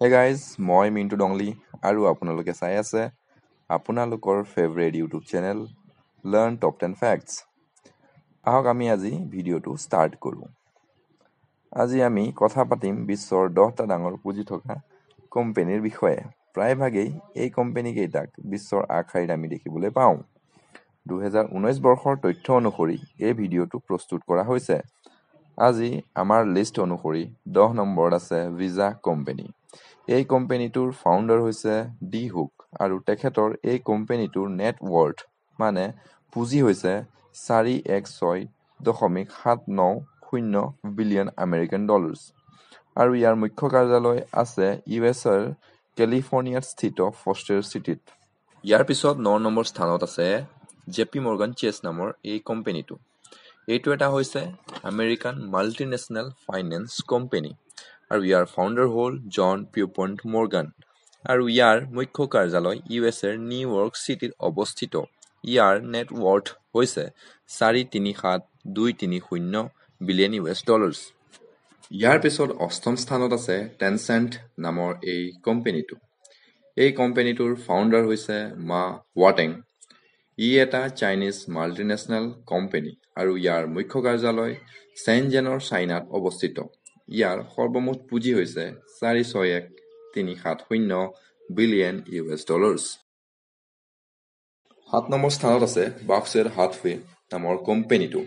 Hey guys, মই মিণ্টু ডংলি আৰু আপোনালোকে চাই আছে আপোনালোকৰ favourite YouTube channel learn top 10 facts. আহক আমি আজি ভিডিঅ'টো ষ্টাৰ্ট কৰোঁ। আজি আমি কথা পাতিম বিশ্বৰ 10টা ডাঙৰ পুঁজি থকা কোম্পেনীৰ বিষয়ে। প্ৰায়ভাগেই এই কোম্পেনীকেইটাক বিশ্বৰ আগশাৰীত আমি দেখিবলৈ পাওঁ। 2019 বৰ্ষৰ তথ্য অনুসৰি এই ভিডিঅ'টো প্ৰস্তুত কৰা হৈছে। আজি আমাৰ লিষ্ট অনুসৰি 10 নম্বৰত আছে ভিজা কোম্পেনী। এই কোম্পেনীটোৰ ফাউণ্ডাৰ হৈছে ডি হুক আৰু তেখেতৰ এই কোম্পেনীটোৰ নেট ৱৰ্থ মানে পুঁজি হৈছে 416.790 বিলিয়ন আমেৰিকান ডলাৰ্ছ আৰু ইয়াৰ মুখ্য কাৰ্যালয় আছে ইউ এছ এৰ কেলিফৰ্ণিয়াত স্থিত ফষ্টেৰ চিটিত। ইয়াৰ পিছত 9 নম্বৰ স্থানত আছে জে পি মৰ্গান চেছ নামৰ এই কোম্পেনীটো। এইটো এটা হৈছে আমেৰিকান মাল্টিনেশ্যনেল ফাইনেন্স কোম্পেনী আৰু ইয়াৰ ফাউণ্ডাৰ হ'ল জন পিউপণ্ট মৰ্গান আৰু ইয়াৰ মুখ্য কাৰ্যালয় ইউ এছ এৰ নিউয়ৰ্ক চিটিত অৱস্থিত। ইয়াৰ নেট ৱৰ্থ হৈছে 437230 বিলিয়ন ইউ এছ ডলাৰ্ছ। ইয়াৰ পিছত অষ্টম স্থানত আছে টেনচেণ্ট নামৰ এই কোম্পেনীটো। এই কোম্পেনীটোৰ ফাউণ্ডাৰ হৈছে মা হুৱাটেং। ই এটা চাইনিজ মাল্টিনেশ্যনেল কোম্পেনী আৰু ইয়াৰ মুখ্য কাৰ্যালয় চেনজেনৰ চাইনাত অৱস্থিত। ইয়াৰ সৰ্বমুঠ পুঁজি হৈছে 461370 বিলিয়ন ইউ এছ ডলাৰ্ছ। 7 নম্বৰ স্থানত আছে বাৰ্কশ্বায়াৰ হাথৱে নামৰ কোম্পেনীটো।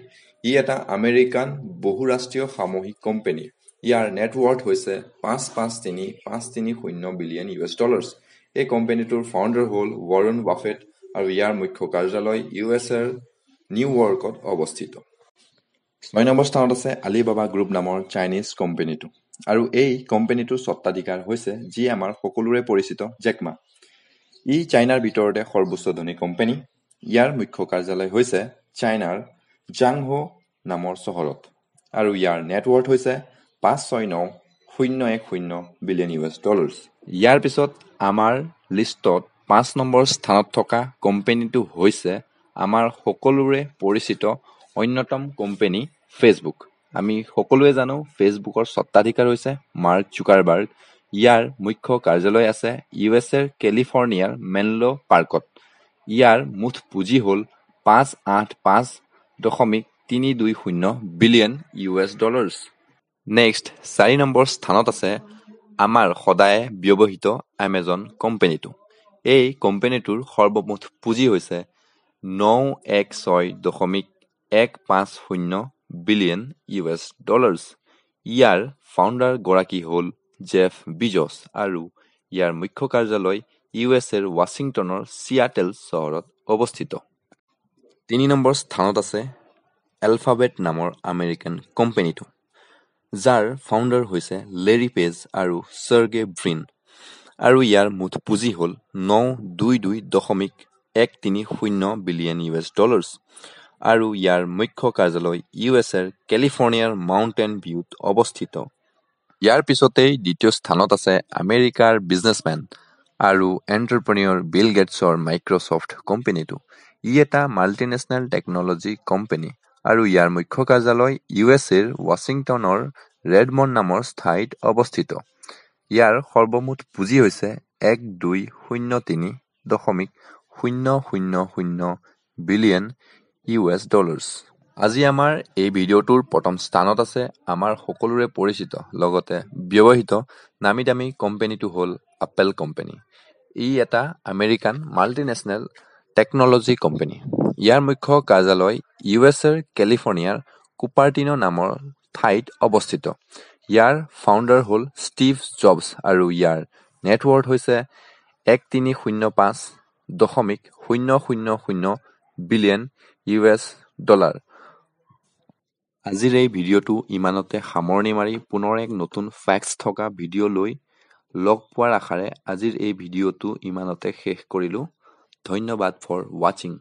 ই এটা আমেৰিকান বহুৰাষ্ট্ৰীয় সামূহিক কোম্পেনী। ইয়াৰ নেট ৱৰ্থ হৈছে 553530 বিলিয়ন ইউ এছ ডলাৰ্ছ। এই কোম্পেনীটোৰ ফাউণ্ডাৰ হ'ল ৱাৰেন বাফেট আৰু ইয়াৰ মুখ্য কাৰ্যালয় ইউ এছ এৰ নিউয়ৰ্কত অৱস্থিত। 6 নম্বৰ স্থানত আছে আলিবাবা গ্ৰুপ নামৰ চাইনিজ কোম্পেনীটো আৰু এই কোম্পেনীটোৰ স্বত্বাধিকাৰ হৈছে যি আমাৰ সকলোৰে পৰিচিত জেকমা। ই চাইনাৰ ভিতৰতে সৰ্বোচ্চ ধনী কোম্পেনী। ইয়াৰ মুখ্য কাৰ্যালয় হৈছে চাইনাৰ জাংহো নামৰ চহৰত আৰু ইয়াৰ নেট ৱৰ্থ হৈছে 569010 বিলিয়ন ইউ এছ ডলাৰ্ছ। ইয়াৰ পিছত আমাৰ লিষ্টত 5 নম্বৰ স্থানত থকা কোম্পেনীটো হৈছে আমাৰ সকলোৰে পৰিচিত অন্যতম কোম্পেনী ফেচবুক। আমি সকলোৱে জানো ফেচবুকৰ স্বত্বাধিকাৰ হৈছে মাৰ্ক জুকাৰবাৰ্গ। ইয়াৰ মুখ্য কাৰ্যালয় আছে ইউ এছ এৰ কেলিফৰ্ণিয়াৰ মেনলো পাৰ্কত। ইয়াৰ মুঠ পুঁজি হ'ল 585.320 billion U S dollars. Next 4 number স্থানত আছে আমাৰ সদায় ব্যৱহৃত এমেজন কোম্পেনীটো। এই কোম্পেনীটোৰ সৰ্বমুঠ পুঁজি হৈছে 916.150 বিলিয়ন ইউ এছ ডলাৰ্ছ। ইয়াৰ ফাউণ্ডাৰ গৰাকী হ'ল জেফ বিজছ আৰু ইয়াৰ মুখ্য কাৰ্যালয় ইউ এছ এৰ ৱাশ্বিংটনৰ চিয়াটেল চহৰত অৱস্থিত। 3 নম্বৰ স্থানত আছে এলফাবেট নামৰ আমেৰিকান কোম্পেনীটো, যাৰ ফাউণ্ডাৰ হৈছে লেৰী পেজ আৰু চাৰ্গে ব্ৰিন আৰু ইয়াৰ মুঠ পুঁজি হ'ল 922.130 বিলিয়ন ইউ এছ ডলাৰ্ছ আৰু ইয়াৰ মুখ্য কাৰ্যালয় ইউ এছ এৰ কেলিফৰ্ণিয়াৰ মাউণ্টেইন ভিউত অৱস্থিত। ইয়াৰ পিছতেই দ্বিতীয় স্থানত আছে আমেৰিকাৰ বিজনেছমেন আৰু এণ্টাৰপ্ৰেনিয়ৰ বিল গেটছৰ মাইক্ৰ'ছফ্ট কোম্পেনীটো। ই এটা মাল্টিনেশ্যনেল টেকনলজি কোম্পেনী আৰু ইয়াৰ মুখ্য কাৰ্যালয় ইউ এছ এৰ ৱাশ্বিংটনৰ ৰেডমণ্ড নামৰ ঠাইত অৱস্থিত। ইয়াৰ সৰ্বমুঠ পুঁজি হৈছে 1203.000 বিলিয়ন ইউ এছ ডলাৰ্ছ। আজি আমাৰ এই ভিডিঅ'টোৰ প্ৰথম স্থানত আছে আমাৰ সকলোৰে পৰিচিত লগতে ব্যৱহৃত নামী দামী কোম্পেনীটো হ'ল আপেল কোম্পেনী। ই এটা আমেৰিকান মাল্টিনেশ্যনেল টেকনলজি কোম্পেনী। ইয়াৰ মুখ্য কাৰ্যালয় ইউ এছ এৰ কেলিফৰ্ণিয়াৰ কুপাৰ্টিনো নামৰ ঠাইত অৱস্থিত। ইয়াৰ ফাউণ্ডাৰ হ'ল ষ্টিভ জবছ আৰু ইয়াৰ নেট ৱৰ্থ হৈছে 1305.000 বিলিয়ন ইউ এছ ডলাৰ। আজিৰ এই ভিডিঅ'টো ইমানতে সামৰণি মাৰি পুনৰ এক নতুন ফেক্টছ থকা ভিডিঅ' লৈ লগ পোৱাৰ আশাৰে আজিৰ এই ভিডিঅ'টো ইমানতে শেষ কৰিলোঁ। ধন্যবাদ ফৰ ৱাচিং।